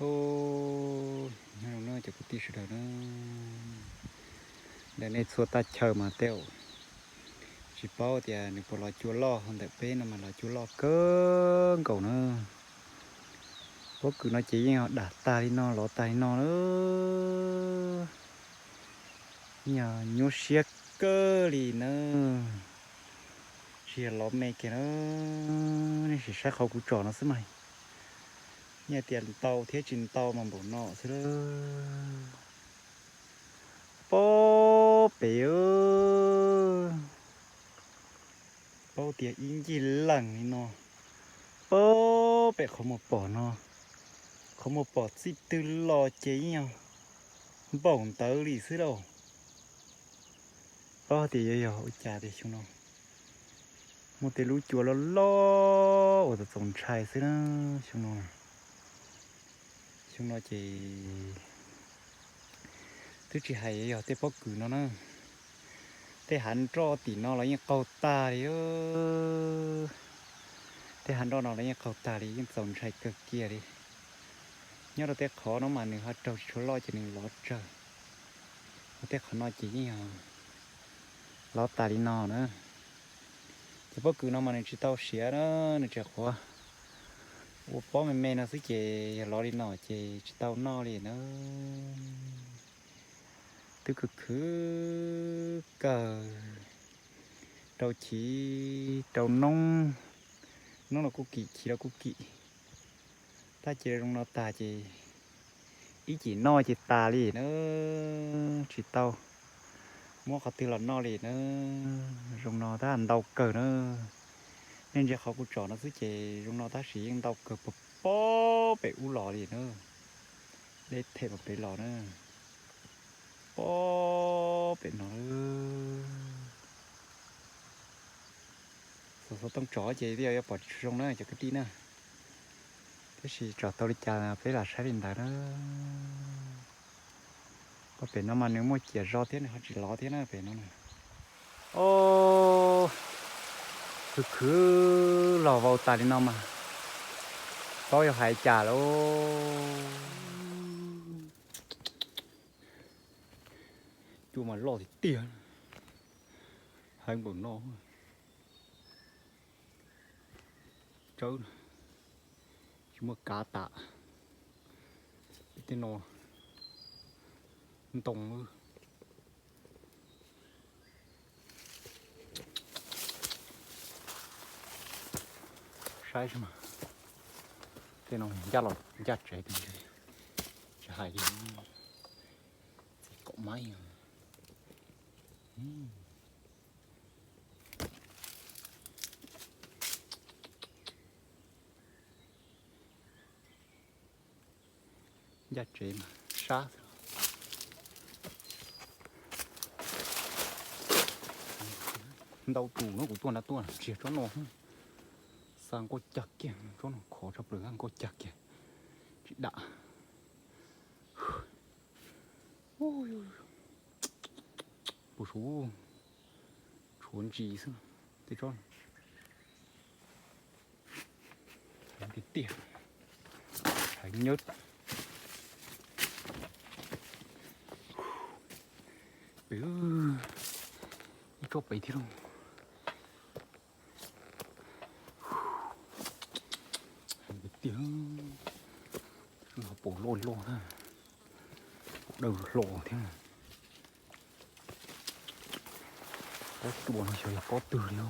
Ub, nyob zoo na cov kwv tij sawv daws na, ntawm nej txhua tag chaw mas tej zaum tsis paub tias nws puas los cua loj, ho ntawm peb no mas los cua loj kawg nkaus na. Pob kws no ces yeej dam tag li no, lov tag li no na. Yog nyuaj siab kawg li na, tsis yog lov me kiag na. Nej sim saib qhov kuv tsom no xwb mas, yeej tias ntau thiab tsis ntau mas npaum no xwb lawm. Pob pem, paub tias ib ncig leej li no, pob pem qhov muag pom no, qhov muag pom txij twg los ces yeej yog npaum ntawd li xwb lauj. Paub tias yuav yog ua cas tias xyoo no muaj tej lub cua loj loj uas txaus txaus ntshai xwb na. Xyoo no, xyoo no ces twb tsis hais yog tej pob kws no na, tej hav nroj tim no los yeej qaug tag li. Tej hav nroj no los yeej qaug tag li, yeej txaus ntshai kawg kiag li. Nyob rau tej qhov no mas nws ho raug tsis tshua loj ces nws lov tsawg, ho tej qhov no ces yeej yog lov tas li no na. Ces pob kws no mas nws tsis tau siav na, nws tsis qhuav ua pob me me no xwb ces yog lov li no ces tsis tau noj li na. Twb khwv khwv kawg, rau chiv rau noob, noob los kuj kim, chiv los kuj kim. Tab sis zoo no tag ces ib cim noj ces tas li na, tsis tau muab qhov twg los noj li na. Zoo no tab ntau kawg na, nej ntsia qhov kuv tsom no xwb ces zoo no tab sis yeej ntau kawg pob pem ub los li na, deb them pem los na, pob pem no. Xov xov tooj tsom ces twb yuav pom tsis zoo na cov kwv tij na, tiam sis tsom tau li cas peb lam saib li ntawd na. Pob pem no mas nws muaj ciam zog thiab nws ho tsis lov thiab na pem no. Ob, khwv khwv los vau tas li no mas paub yog hais cas lauj. Cua mas loj tiag tiag, heev npaum no. Tsawb tsis muaj kav tas, tej no ntoo. Saib mas, tej no ncaj los ncaj tsev, tsis hais li, txiv kaum maib. Ncaj tsev mas sab xwb. Ntau tus no kuv tuaj nrad tuaj tsis yog tsob no, xa nkuaj cag kiag, tsob no khov tshaj plaws, nkuaj cag kiag, tsis dam. Puas suav, tshuav ntsis xwb tej tsob. Heev tiag tiag, heev nyab. Pem, ib tsob pem thiab lauj. Heev tiag tiag, ho pom loj loj na, pom dawb hlo thiab. Pob cua no xyov yog pob twg li.